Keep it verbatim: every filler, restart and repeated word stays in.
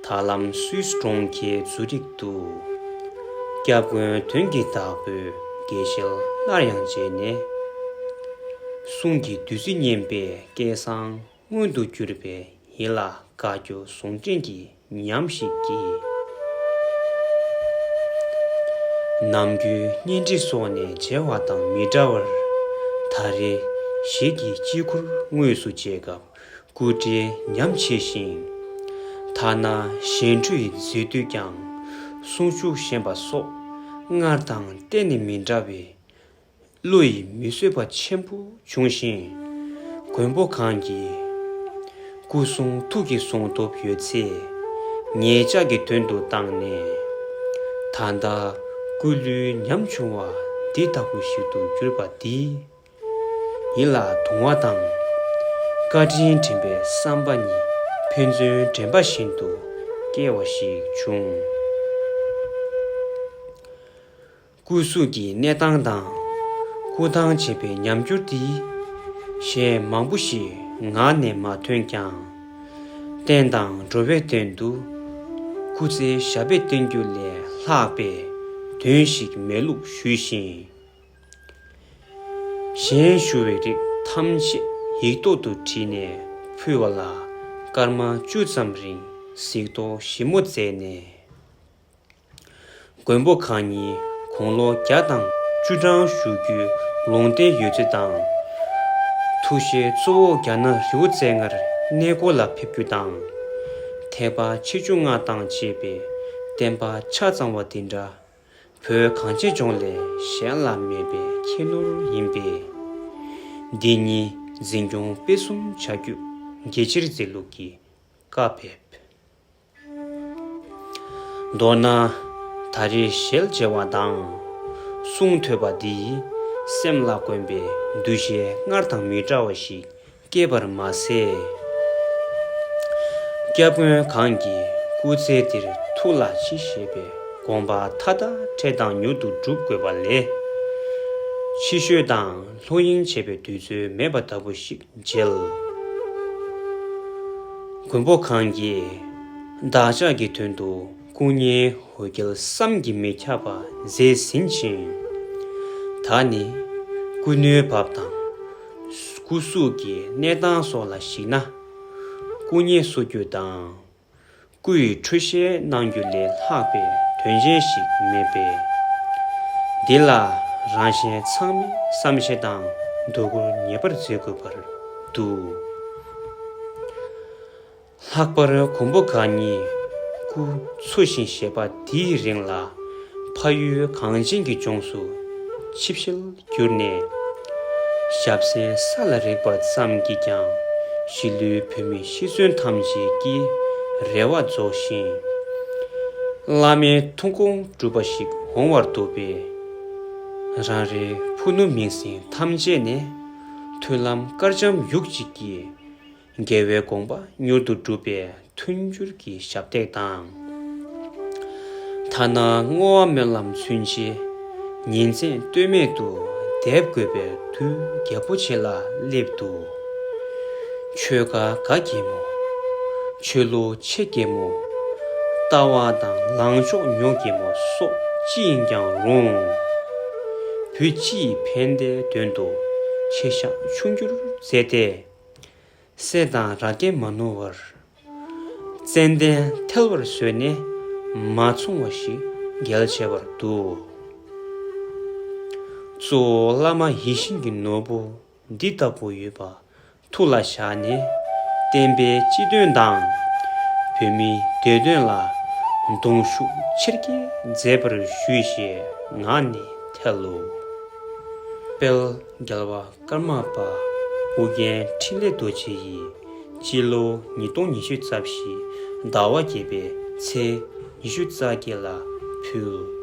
ད་ལམ་སུད་སི་གྲོང་ཁྱེར་ཛུ་རིག་ཏུ། སྐྱབས་མགོན་དོན་གྱི་བདག་པོས་དགེ་བཤེས་སླར་ཡང་མཇལ་ནས། གསུང་གི་བདུད་རྩི་སྙན་པའི་སྐད་གསང་མངོན་དུ་གྱུར་པའི་ཡིད་ལ་དགའ་སྐྱོ་ཟུང་འབྲེལ་གྱི་ཉམས་ཤིག་སྐྱེས། ནམ་རྒྱུན་གཉེན་སྒྲིག་སོགས་ནས་མཇལ་བ་དང་མི་འདྲ་བར། ད་རེས་གཞིས་ཀྱི་དཀྱིལ་འཁོར་དངོས་སུ་མཇལ་སྐབས་སྐུ་བགྲེས་ཉམས་ཆེ་ཞིང་། ཐ་ན་གཞན་འཕྲུལ་མཛད་དུས་ཀྱང་གསུང་ཆོས་ཞན་པ་སོགས་སྔར་དང་གཏན་ནས་མི་འདྲ་བའི་བློ་ཡི་མི་བཟོད་པ་ཆེན་པོ་བྱུང་ཞིང་། མགོན་པོ་གང་གིས་སྐུ་གསུང་ཐུགས་ཀྱི་གསུང་སྟོབས་ཡོད་ཚད་ངེད་ཅག་གི་དོན་དུ་བཏང་ནས། ད་ལྟ་སྐུ་ལུས་ཉམ་ཆུང་བ་འདི་ལྟ་བུ་ཞིག་ཏུ་གྱུར་པ་འདིས། ཡིད་ལ་དུང་བ་དང་། བཀའ་དྲིན་དྲན་པའི་བསམ་པ་གཉིས་ཕན་ཚུན་འདྲེན་པ་བཞིན་དུ་སྐྱེ་བ་ཞིག་བྱུང་། སྐུ་གཟུགས་ཀྱི་གནས་སྟངས་དང་། སྐུ་ཐང་ཆད་པའི་ཉམས་འགྱུར་འདིས། གཞན་མང་པོ་ཞིག་ངག་ནས་མ་ཐོན་ཀྱང་། བསྟན་དང་འགྲོ་བའི་དོན་དུ། སྐུ་ཚེ་ཞབས་པད་བརྟན་རྒྱུ་ལས་ལྷག་པའི་དོན་ཞིག་མེད་ལུགས་ཞུས་ཤིང་། གཞན་ཞུ་བའི་རིགས་ཐམས་ཅད་ཡིག་ཐོག་ཏུ་བྲིས་ནས་ཕུལ་བ་ལ་སྐར་མ་བཅུ་ཙམ་རིང་གཟིགས་རྟོག་ཞིབ་མོ་མཛད་ནས། མགོན་པོ་གང་ཉིད་དགུང་ལོ་བརྒྱ་དང་བཅུ་གྲངས་བཞུགས་རྒྱུའི་ལུང་བསྟན་ཡོད་ཚུལ་དང་། ཐུགས་བཞེད་གཙོ་བོ་རྒྱ་ནག་རི་བོ་རྩེ་ལྔར་གནས་སྐོར་ལ་ཕེབས་རྒྱུ་དང་། ཐེག་པ་ཆེ་ཆུང་ལྔ་དང་བཅས་པའི་བསྟན་པ་ཆ་ཚང་བ་འདི་འདྲ་བོད་གངས་ཅན་ལྗོངས་ལས་གཞན་ལ་མེད་པའི་ཁྱད་ནོར་ཡིན་པས། འདི་ཉིད་འཛིན་སྐྱོང་སྤེལ་གསུམ་བྱ་རྒྱུ་གལ་ཆེར་མཛད་ལུགས་ཀྱི་བཀའ་ཕེབས། མདོར་ན། ད་རེས་ཞལ་མཇལ་བ་དང་། གསུང་ཐོས་པ་འདིས་སེམས་ལ་གོན་པའི་འདུ་ཤེས་སྔར་དང་མི་འདྲ་བ་ཞིག་སྐྱེས་པར་མ་ཟད། སྐྱབས་མགོན་གང་གི་སྐུ་ཚེ་འདིར་ཐུགས་ལ་ཅི་བཞེས་པའི་དགོངས་པ་མཐའ་དག་འཕྲལ་དང་མྱུར་དུ་འགྲུབ་དགོས་པ་ལས། ཕྱི་བཤོལ་དང་ལྷོད་གཡེང་བྱེད་པའི་དུས་ཚོད་མེད་པ་ལྟ་བུ་ཞིག་མཇལ། མགོན་པོ་གང་གིས་བདག་ཅག་གི་དོན་དུ་སྐུ་བརྙན་འོད་རྒྱལ་བསམ་གྱིས་མི་ཁྱབ་པ་མཛད་ཟིན་ཅིང་། ད་ནི་སྐུ་ནུས་བབ་དང་སྐུ་གཟུགས་ཀྱི་གནས་སྟངས་སོགས་ལ་གཞིགས་ན། སྐུ་བརྙན་བཟོ་རྒྱུ་དང་། སྐུ་ཡི་འཕྲོད་བཞེས་གནང་རྒྱུ་ལས་ལྷག་པའི་དོན་ཆེན་ཞིག་མེད་པས། འདི་ལ་རང་གཞན་ཚང་མས་བསམ་ཤེས་དང་དོ་ཁུར་ངེས་པར་མཛད་དགོས་པར་འདུག། ལྷག་པར་མགོན་པོ་གང་ཉིད་སྐུ་འཚོ་ཞིང་གཞེས་པ་འདིའི་རིང་ལ་ཕ་ཡུལ་གངས་ཅན་གྱི་ལྗོངས་སུ་ཆིབས་ཞལ་བསྒྱུར་ནས། ཞབས་སེན་ས་ལ་རེག་པ་ཙམ་གྱིས་ཀྱང་གཞིས་ལུས་བོད་མི་ཤི་གསོན་ཐམས་ཅད་ཀྱི་རེ་བ་རྫོགས་ཤིང་། བླ་མའི་ཐུགས་དགོངས་འགྲུབ་པ་ཞིག་འོང་བར་འདོད་པས། རང་རེའི་ཕུ་ནུ་མིང་སྲིང་ཐམས་ཅད་ནས་མཐུན་ལམ་དཀར་འཇམ་ཡུག་གཅིག་གིས། རྒྱལ་བའི་དགོངས་པ་མྱུར་དུ་འགྲུབ་པའི་མཐུན་འགྱུར་གྱི་ཞབས་སྟེགས་དང་། ཐ་ན་བསྔོ་བ་སྨོན་ལམ་ཚུན་ཆད་ཉིན་མཚན་ལྟོས་མེད་དུ་འདེབས་དགོས་པའི་དུས་རྒྱལ་པོ་ཆེ་ལ་སླེབས་འདུག། ཆོལ་ཁ་ག་གེ་མོ། ཆོས་ལུགས་ཆེ་གེ་མོ། ལྟ་བ་དང་ལངས་ཕྱོགས་ཉོ་གེ་མོ་སོགས་ཅི་ཡིན་ཀྱང་རུང་། བོད་སྤྱིའི་ཕན་བདེའི་དོན་དུ་ཆེ་བཞག་ཆུང་བསྒྱུར་མཛད་དེ། སྲས་དང་ར་རྒན་མ་ནོར་བར། ཙན་དན་ཐལ་བར་བཟོས་ནས་མ་ཚོང་བ་ཞིག་གལ་ཆེ་བར་འདུག། གཙོ་བོ་བླ་མ་ཡིད་བཞིན་གྱི་ནོར་བུ་འདི་ལྟ་བུ་ཡོད་པ་ཐུགས་ལ་བཞག་ནས་བསྟན་པའི་སྤྱི་དོན་དང་བོད་མིའི་བདེ་དོན་ལ་གདུང་ཤུགས་ཆེར་བསྐྱེད་མཛད་པར་ཞུ་ཞེས་ངག་ནས་འཐལ་ལོ། དཔལ་རྒྱལ་བ་ཀརྨ་པ་ཨོ་རྒྱན་འཕྲིན་ལས་རྡོ་རྗེ་ཡིས་སྤྱི་ལོ་ཉིས་སྟོང་ཉི་ཤུ་རྩ་བཞི་ཟླ་བ་བརྒྱད་པའི་ཚེས་ཉི་ཤུ་རྩ་བརྒྱད་ལ་ཕུལ།